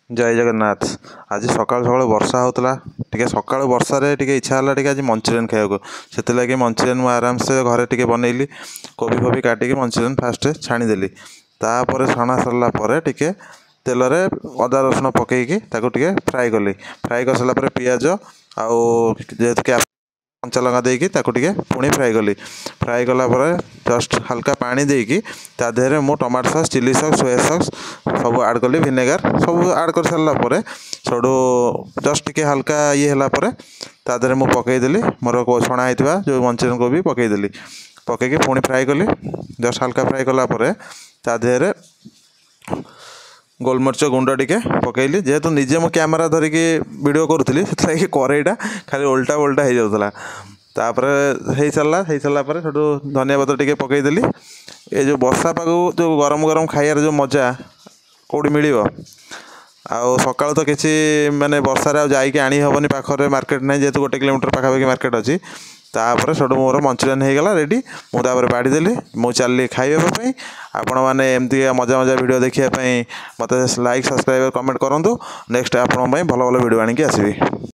ଜୟ ଜଗନ୍ନାଥ। ଆଜି ସକାଳୁ ସକାଳୁ ବର୍ଷା ହେଉଥିଲା ଟିକେ। ସକାଳୁ ବର୍ଷାରେ ଟିକେ ଇଚ୍ଛା ହେଲା ଟିକେ ଆଜି ମଞ୍ଚୁରିଆନ୍ ଖାଇବାକୁ। ସେଥିଲାଗି ମଞ୍ଚୁରିଆନ୍ ମୁଁ ଆରାମସେ ଘରେ ଟିକେ ବନେଇଲି। କୋବି ଫୋବି କାଟିକି ମଞ୍ଚୁରିଆନ୍ ଫାଷ୍ଟ ଛାଣିଦେଲି। ତାପରେ ଛଣା ସରିଲା ପରେ ଟିକେ ତେଲରେ ଅଦା ରସୁଣ ପକାଇକି ତାକୁ ଟିକେ ଫ୍ରାଏ କଲି। ଫ୍ରାଏ କରିସାରିଲା ପରେ ପିଆଜ ଆଉ ଯେହେତୁ କଞ୍ଚା ଲଙ୍କା ଦେଇକି ତାକୁ ଟିକେ ପୁଣି ଫ୍ରାଏ କଲି। ଫ୍ରାଏ କଲା ପରେ ଜଷ୍ଟ ହାଲକା ପାଣି ଦେଇକି ତା ଦେହରେ ମୁଁ tomato sauce, chilli sauce, soya sauce ସବୁ ଆଡ଼୍ କଲି, ଭିନେଗାର ସବୁ ଆଡ଼୍ କରିସାରିଲା ପରେ ସେଇଠୁ ଜଷ୍ଟ ଟିକେ ହାଲକା ଇଏ ହେଲା ପରେ ତା ଦେହରେ ମୁଁ ପକାଇଦେଲି ମୋର ଛଣା ହେଇଥିବା ଯେଉଁ ମଞ୍ଚୁରିଆନ୍ କୋବି ପକାଇଦେଲି। ପକାଇକି ପୁଣି ଫ୍ରାଏ କଲି। ଜଷ୍ଟ ହାଲକା ଫ୍ରାଏ କଲା ପରେ ତା ଦେହରେ ଗୋଲମରିଚ ଗୁଣ୍ଡ ଟିକେ ପକାଇଲି। ଯେହେତୁ ନିଜେ ମୁଁ କ୍ୟାମେରା ଧରିକି ଭିଡ଼ିଓ କରୁଥିଲି, ସେଥିଲାଗି କରେଇଟା ଖାଲି ଓଲଟା ଓଲଟା ହେଇଯାଉଥିଲା। ତାପରେ ହେଇସାରିଲା। ହେଇସାରିଲା ପରେ ସେଠୁ ଧନିଆ ପତ୍ର ଟିକେ ପକାଇଦେଲି। ଏ ଯେଉଁ ବର୍ଷା ପାଗକୁ ଯେଉଁ ଗରମ ଗରମ ଖାଇବାର ଯେଉଁ ମଜା କେଉଁଠି ମିଳିବ? ଆଉ ସକାଳୁ ତ କିଛି ମାନେ ବର୍ଷାରେ ଆଉ ଯାଇକି ଆଣି ହେବନି, ପାଖରେ ମାର୍କେଟ ନାହିଁ, ଯେହେତୁ 1 କିଲୋମିଟର ପାଖାପାଖି ମାର୍କେଟ ଅଛି। ତାପରେ ସେଠୁ ମୋର ମଞ୍ଚୁରିଆନ୍ ହେଇଗଲା ରେଡ଼ି। ମୁଁ ତାପରେ ବାଢ଼ିଦେଲି, ମୁଁ ଚାଲିଲି ଖାଇବା ପାଇଁ। ଆପଣମାନେ ଏମିତି ମଜା ମଜା ଭିଡ଼ିଓ ଦେଖିବା ପାଇଁ ମୋତେ ଲାଇକ୍, ସବସ୍କ୍ରାଇବ୍, କମେଣ୍ଟ କରନ୍ତୁ। ନେକ୍ସଟ ଆପଣଙ୍କ ପାଇଁ ଭଲ ଭଲ ଭିଡ଼ିଓ ଆଣିକି ଆସିବି।